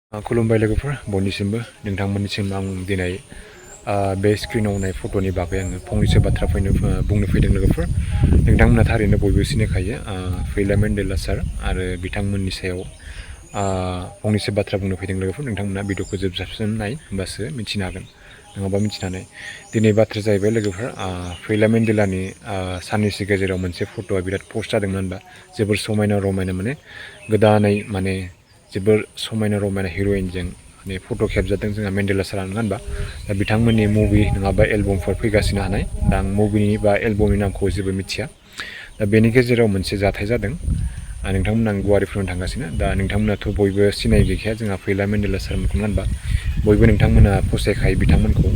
खुलुमबाय लोगोफोर बयनिसिमबो नोंथांमोननिसिम आं दिनै बे स्क्रिनाव नाय फट'नि बागै आङो फंनैसो बाथ्रा बुंनो फैदों लोगोफोर। नोंथांमोना थारैनो बयबो सिनायखायो फैला मेन्डेला सार आरो बिथांमोननि सायाव फंनैसो बाथ्रा बुंनो फैदों लोगोफोर। नोंथांमोना भिडिअखौ जोबजासिम नाय होमबासो मिथिनो हागोन नङाबा मिथिनानै। दिनै बाथ्राया जाहैबाय लोगोफोर फैला मेन्डेलानि साननैसो गेजेराव मोनसे फट'आ बिराद पस्ट जादोंमोन होनबा जोबोर समायना रमायना माने गोदानै माने जोबोर समायना रमायना हिर'इनजों माने फट' खेबजादों जोंहा मेन्डेला सारा नङा होनबा। दा बिथांमोननि मुभि नङाबा एलबामफोर फैगासिनो हानाय दा आं मुभिनि बा एलबामनि नामखौ जेबो मिथिया। दा बेनि गेजेराव मोनसे जाथाय जादों नोंथांमोना आं गुवारै फोरमायनो थांगासिनो। दा नोंथांमोनाथ' बयबो सिनाय गैखाया जोंहा फैला मेन्डेला सारमोनखौ नङा होनबा। बयबो नोंथांमोना फसायखायो बिथांमोनखौ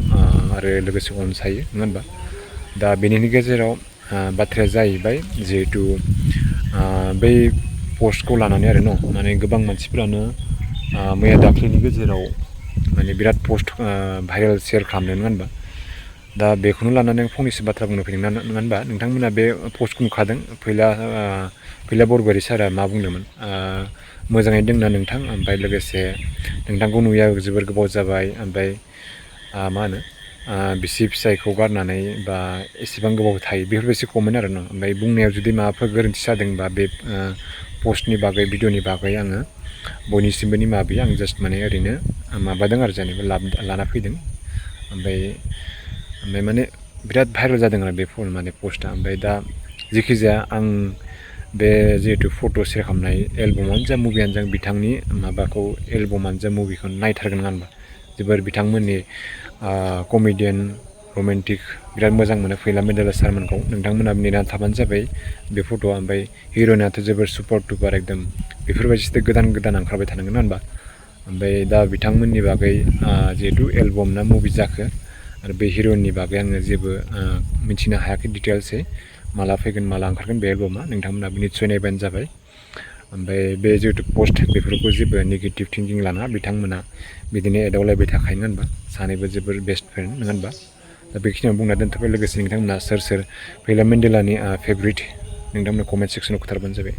आरो लोगोसे अनसायो नङा होनबा। दा बेनिनि गेजेराव बाथ्राया जाहैबाय जिहेथु बै पस्टखौ लानानै आरो माने गोबां मानसिफोरानो मैया दाख्लैनि गेजेराव माने बिराद पस्ट भाइरेल शेयार खालामदों नङा होनबा। दा बेखौनो लानानै आं फंनैसो बाथ्रा बुंनो फैदों नङा होनबा। नोंथांमोना बे पस्टखौ नुखादों फैला बरगयारि सारा मा बुंदोंमोन मोजाङै दंना नोंथां, ओमफ्राय लोगोसे नोंथांखौ नुयैया जोबोर गोबाव जाबाय, ओमफ्राय मा होनो बिसि फिसायखौ गारनानै बा एसेबां गोबाव थायो बेफोरबायदि कमेन्ट आरो ओमफ्राय बुंनायाव जुदि माबाफोर गोरोन्थि जादोंबा बे पस्टनि बागै भिडिअनि बागै आङो बयनिसिमबो निमाहा बियो। आं जास्ट माने ओरैनो माबादों आरो जेनेबा लाना फैदों। ओमफ्राय माने बिराद भाइरेल जादों आरो बे माने पस्टआ। ओमफ्राय दा जेखि जाया आं बे जिहेतु फट' शेयार खालामनाय एलबामानो जा मुभियानो जा बिथांनि माबाखौ एलबामानो जा मुभिखौ नायथारगोन नङा होनबा। जोबोर बिथांमोननि कमेडियान रमान्टिक बिराद मोजां मोनो फैला मेन्डेला सारमोनखौ। नोंथांमोना नेनानै थाबानो जाबाय बे फट'आ। ओमफ्राय हिर'इनाथ' जोबोर सुपार टुपार एकदम बेफोरबायदिसो गोदान गोदान ओंखारबाय थानांगोन होनबा। ओमफ्राय दा बिथांमोननि बागै जिहेतु एलबाम ना मुभि जाखो आरो बे हिर'इननि बागै आङो जेबो मिथिनो हायाखै डिटेल्सै माला फैगोन माला ओंखारगोन बे एलबामा। नोंथांमोनाबो निस्सय नायबानो जाबाय। ओमफ्राय बे जिहेतु पस्ट बेफोरखौ जेबो नेगेटिभ थिंकिं लाना बिथांमोना बिदिनो एदावलायबाय थाखायो नङा होनबा। सानैबो जोबोर बेस्ट फ्रेन्ड नङा होनबा। दा बेखिनियाव बुंना दोनथ'बाय। लोगोसे नोंथांमोना सोर फैला मेन्डेलानि फेभरेट नोंथांमोना कमेन्ट सेक्सनाव खोन्थाबानो जाबाय।